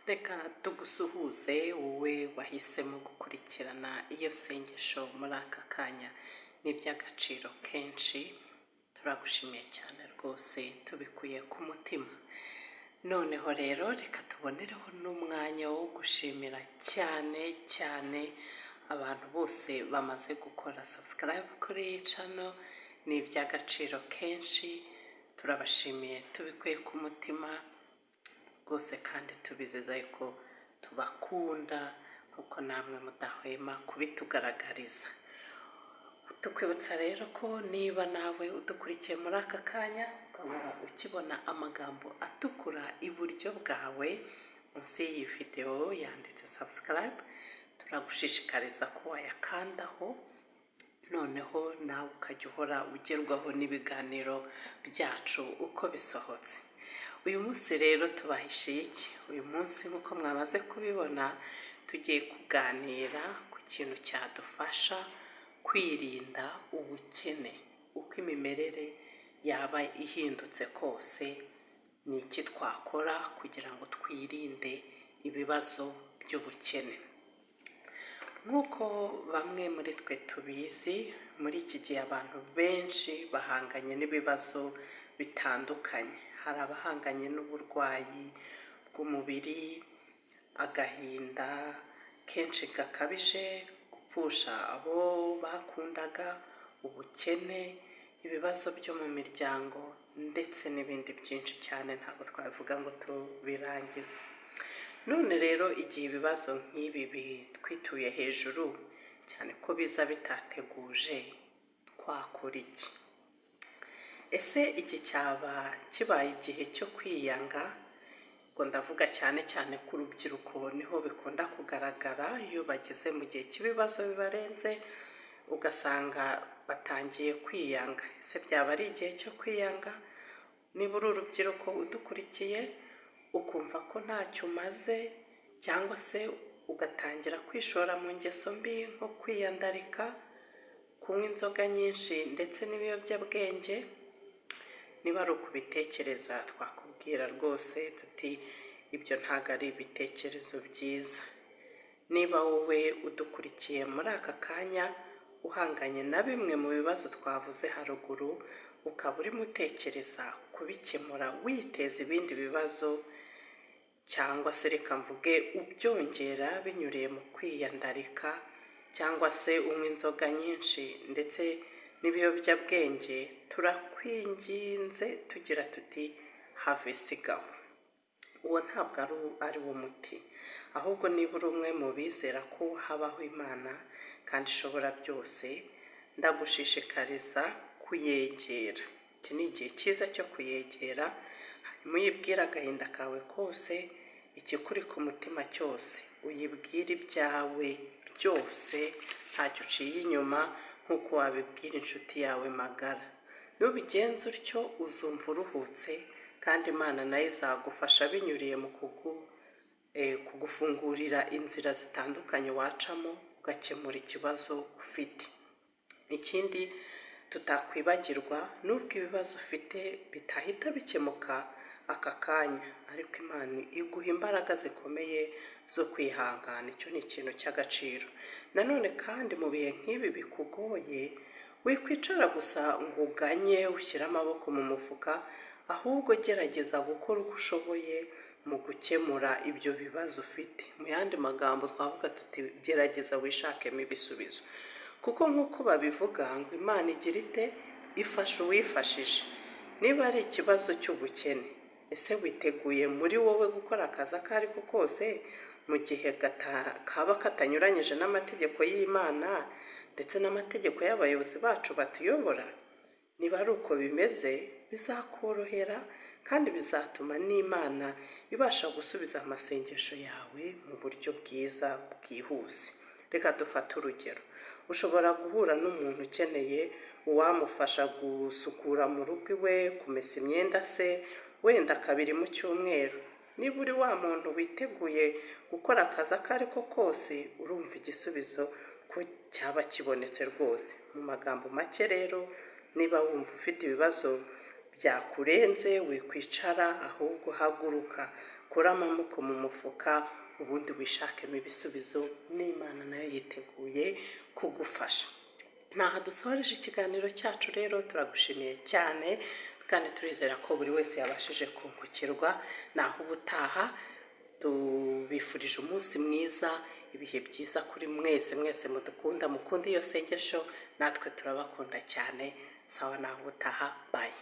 Reka tugusuhuze wowe wahisemo gukurikirana iyo sengesho muri aka kanya, ni iby'agaciro kenshi, turagushimiye cyane rwose tubikuye ku mutima. Noneho rero reka tubonereho n'umwanya wo gushimira cyane cyane abantu bose bamaze gukora subscribe kuri iyi channel, ni iby'agaciro kenshi, turabashimiye tubikuye ku mutima rwose kandi tubizeza yuko tubakunda nk'uko namwe mudahwema kubitugaragariza. Tukwibutsa rero ko niba nawe udukurikiye muri aka kanya ukaba ukibona amagambo atukura iburyo bwawe munsi y'iyi videwo yanditse subscribe, turagushishikariza ko wayakandaho, noneho nawe ukajya uhora ugerwaho n'ibiganiro byacu uko bisohotse. Uyu munsi rero tubahishiye iki? Uyu munsi nk'uko mwamaze kubibona, tugiye kuganira ku kintu cyadufasha kwirinda ubukene. Uko imimerere yaba ihindutse kose, ni iki twakora kugira ngo twirinde ibibazo by'ubukene? Nk'uko bamwe muri twe tubizi, muri iki gihe abantu benshi bahanganye n'ibibazo bitandukanye. Hari abahanganye n'uburwayi bw'umubiri, agahinda kenshi gakabije, gupfusha abo bakundaga, ubukene, ibibazo byo mu miryango ndetse n'ibindi byinshi cyane ntabwo twabivuga ngo tubirangize. None rero igihe ibibazo nk'ibi bitwituye hejuru, cyane ko biza bitateguje, twakora iki? Ese iki cyaba kibaye igihe cyo kwiyanga? Ubwo ndavuga cyane cyane ku rubyiruko, niho bikunda kugaragara iyo bageze mu gihe cy'ibibazo bibarenze, ugasanga batangiye kwiyanga. Ese byaba ari igihe cyo kwiyanga? Niba uri urubyiruko udukurikiye ukumva ko ntacyo umaze, cyangwa se ugatangira kwishora mu ngeso mbi nko kwiyandarika, kunywa inzoga nyinshi ndetse n'ibiyobyabwenge, niba ari ukubitekereza twakubwira rwose tuti ibyo ntabwo ari ibitekerezo byiza. Niba wowe udukurikiye muri aka kanya uhanganye na bimwe mu bibazo twavuze haruguru, ukaba urimo utekereza kubikemura witeza ibindi bibazo, cyangwa se reka mvuge ubyongera binyuriye mu kwiyandarika, cyangwa se unywa inzoga nyinshi ndetse n'ibiyobyabwenge, turakwinginze tugira tuti have sigaho. Uwo ntabwo ari wo muti, ahubwo niba uri umwe mu bizera ko habaho Imana kandi ishobora byose, ndagushishikariza kuyegera. Iki ni igihe cyiza cyo kuyegera, hanyuma uyibwire agahinda kawe kose, ikikuri ku mutima cyose, uyibwire ibyawe byose ntacyo uciye inyuma nk'uko wabibwira inshuti yawe magara. Nubigenza utyo uzumva uruhutse kandi Imana nayo izagufasha binyuriye mu kugufungurira inzira zitandukanye wacamo ugakemura ikibazo ufite. Ikindi tutakwibagirwa, nubwo ibibazo ufite bitahita bikemuka aka kanya, ariko Imana iguha imbaraga zikomeye zo kwihangana, icyo ni ikintu cy'agaciro. Nanone kandi mu bihe nk'ibi bikugoye, wikwicara gusa ngo uganye ushyire amaboko mu mufuka, ahubwo gerageza gukora uko ushoboye mu gukemura ibyo bibazo ufite. Mu yandi magambo twavuga tuti gerageza wishakemo ibisubizo, kuko nk'uko babivuga ngo Imana igira ite? Ifasha uwifashije. Niba ari ikibazo cy'ubukene, ese witeguye muri wowe gukora akazi ako ari ko kose mu gihe kaba katanyuranyije n'amategeko y'Imana ndetse n'amategeko y'abayobozi bacu batuyobora? Niba ari uko bimeze, bizakorohera kandi bizatuma n'Imana ibasha gusubiza amasengesho yawe mu buryo bwiza bwihuse. Reka dufate urugero, ushobora guhura n'umuntu ukeneye uwamufasha gusukura mu rugo iwe, kumesa imyenda se, wenda kabiri mu cyumweru. Niba uri wa muntu witeguye gukora akazi ako ari ko kose, urumva igisubizo ko cyaba kibonetse rwose. Mu magambo make rero, niba wumva ufite ibibazo Byakurenze, wikwicara, ahubwo haguruka, kura amaboko mu mufuka, ubundi wishakemo ibisubizo, n'Imana nayo yiteguye kugufasha. Ntaha dusoreje ikiganiro cyacu rero, turagushimiye cyane kandi turizera ko buri wese yabashije kungukirwa. Naho ubutaha, tubifurije umunsi mwiza, ibihe byiza kuri mwese, mwese mudukunda, mukunda iyo sengesho, natwe turabakunda cyane. Sawa, naho ubutaha, bye.